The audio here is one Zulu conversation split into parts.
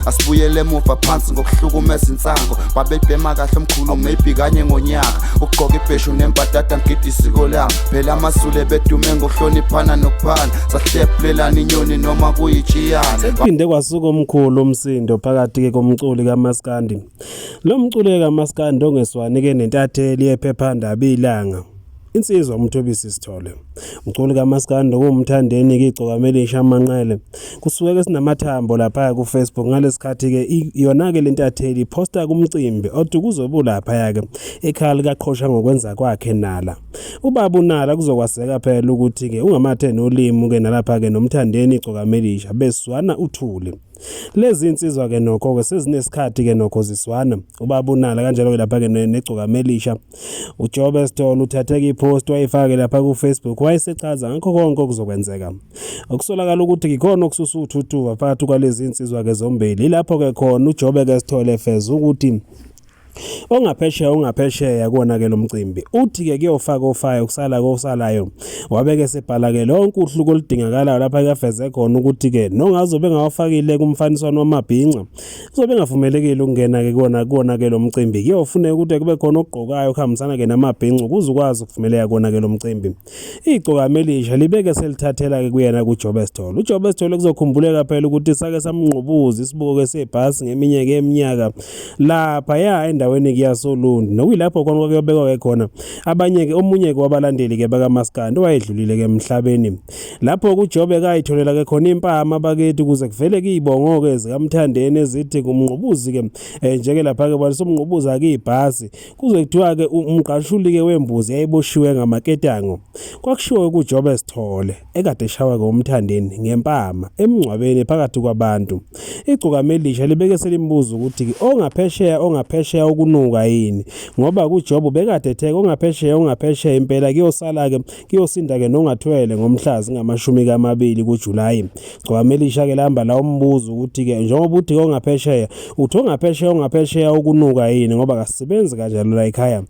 Asibuyele emuva phansi ngokuhlukumeza insango. Babebhema kahle omkhulu maybe kanye ngonyaka. Ukugqoka ibheshu nembadada ngigida isiko lami. Phela amaZulu bedume ngokuhloniphana nokuphana. Sahlephulelana inyoni noma kuyitshiyana. Sekuphinde kwasuka omkhulu umsindo phakathi-ke komculi kaMaskandi. Lo mculi kaMaskandi ongeswani-ke nentatheli yephephandaba iLanga. Insizwa uMthobisi Sithole. Umculi kaMaskandi okuwumthandeni-ke igcokama elisha amanqele. Kusuke ke sinamathambo lapha ku-Facebook ngalesikhathi-ke yona-ke le ntatheli iphosta kumcimbi othi kuzobe ulaphaya-ke ekhaya likaqhosha ngokwenza kwakhe Nala. Ubaba uNala kuzokwazeka phela ukuthi-ke ungamathe nolimu-ke nalapha-ke nomthandeni igcokama elisha beswana uthuli. Lezi insizwa ke nokho ke sezinesikhathi ke nokho ziswana ubaba uNala kanjalo ke lapha ke negcokama elisha. UJobe Sithole uthatheke ipost wayifake lapha ku-Facebook wayesechaza ngakho konke okuzokwenzeka. Okusolakala ukuthi yikhona okususa uthuthuva phakathi kwalezi insizwa ke zombili. Ilapho ke khona uJobe ke Sithole efeza ukuthi ongaphesheya ungaphesheya kuwona ke lo mcimbi. Uthi ke kuyofaka ofayo kusala kosalayo. Wabe ke sebhala ke lonke uhluko oludingakalayo lapha kuyafeze khona ukuthi ke nongazobe engawafakile kumfaniswano wamabhinca kuzobe engavumelekile ukungena-ke kuwona kuwona-ke lo mcimbi. Kuyofuneka ukuthi kube khona okugqokayo okuhambisana-ke namabhinca ukuze ukwazi ukuvumeleka kuwona-ke lo mcimbi. Igcokama elisha libeke selithathela-ke kuyena kuJobe Sithole. UJobe Sithole kuzokhumbuleka phela ukuthi sake samngqubuza isibuko-ke sebhasi ngeminyaka yeminyaka laphaya endaweni kuyaSolundi nokuyilapho khona kwakuyobekwa-ke khona abanye-ke omunye-ke wabalandeli-ke bakaMaskandi owayedlulile-ke emhlabeni. Lapho kuJobe kayitholela ke khona impama bakithi ukuze kuvele kuyibongo ke zikaMthandeni ezithi kumngqubuzi ke njeke lapha ke balisa umngqubuzi akuyibhasi kuze kuthiwa ke umgqashuli ke wembuzi yayiboshiwe ngamaketango. Kwakushiwo kuJobe Sithole ekade eshawa ke uMthandeni ngempama emngcwabeni phakathi kwabantu. Igcokama elisha libeke selimbuza ukuthi ke ongaphesheya ongaphesheya ukunuka yini ngoba kuJobe ubekade etheke ongaphesheya ongaphesheya impela kuyosala ke Kuyosinda-ke nongathwele ngomhla zingama-20 kuJulayi. Gcwama elisha-ke lihamba la umbuzo ukuthi-ke njengoba uthi-ke ongaphesheya, uthi ongaphesheya ongaphesheya ukunuka yini ngoba kasisebenzi kanjalo la ekhaya.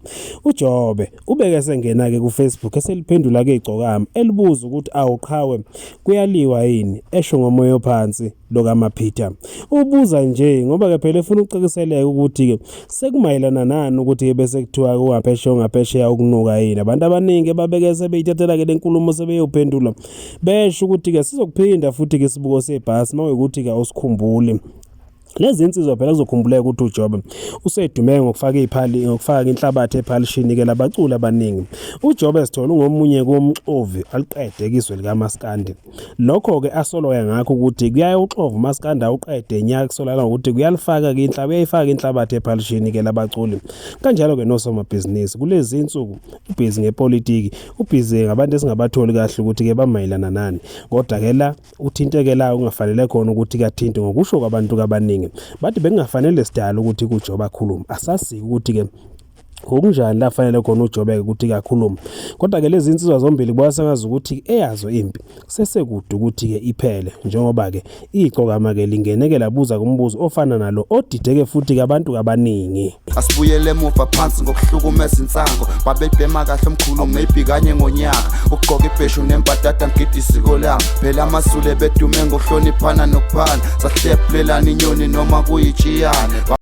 UJobe ubeke esengena-ke kuFacebook eseliphendula-ke igcokama elibuza ukuthi awu qhawe kuyaliwa yini esho ngomoya ophansi. LokaMaphitha. Ubuza nje ngoba ke phela efuna ukucaciseleka ukuthi ke sekumayelana nani ukuthi ke bese kuthiwa kungaphesheya ungaphesheya ukunuka yini. Abantu abaningi babeke sebeyithathela ke lenkulumo sebeyophendula besho ukuthi ke sizokuphinda futhi ke isibuko sebhasi mawukuthi ke awusikhumbuli. Lezi insizwa phela kuzokhumbuleka ukuthi uJobe usedume ngokufaka iphali ngokufaka inhlabathi ephalishini ke labaculi abaningi. UJobe Sithole ungomunye komxovi aliqede kizwe likaMaskandi. Lokho-ke asoloya ngakho ukuthi kuyaye uxova umaskandi awuqede nya kusolakala ngokuthi kuyalifaka-ke inhlaba uyayifaka inhlabathi ephalishini-ke labaculi. Kanjalo-ke nosomabhizinisi kulezi insuku ubhizi ngepolitiki ubhizi ngabantu esingabatholi kahle ukuthi-ke bamayelana nani. Kodwa-ke la uthinteke la okungafanele khona ukuthi kathinte ngokusho kwabantu kabaningi. Bathi bekungafanele sidala ukuthi kuJobe akhulume. Asazi ukuthi-ke ngokunjani la fanele khona uJobeke ukuthi kakhulume. Kodwa ke lezi insizwa zombili kubona sengazi ukuthi eyazo impi sesekude ukuthi ke iphele njengoba ke igcokama ke lingeneke labuza kumbuzo ofana nalo odideke futhi ke abantu kabaningi. Asibuyele emuva phansi ngokuhlukumeza insango. Babebhema kahle omkhulu maybe kanye ngonyaka. Ukugqoka ibheshu nembadada ngigida isiko lami. Phela amaZulu bedume ngokuhloniphana nokuphana. Sahlephulelana inyoni noma kuyitshiyane.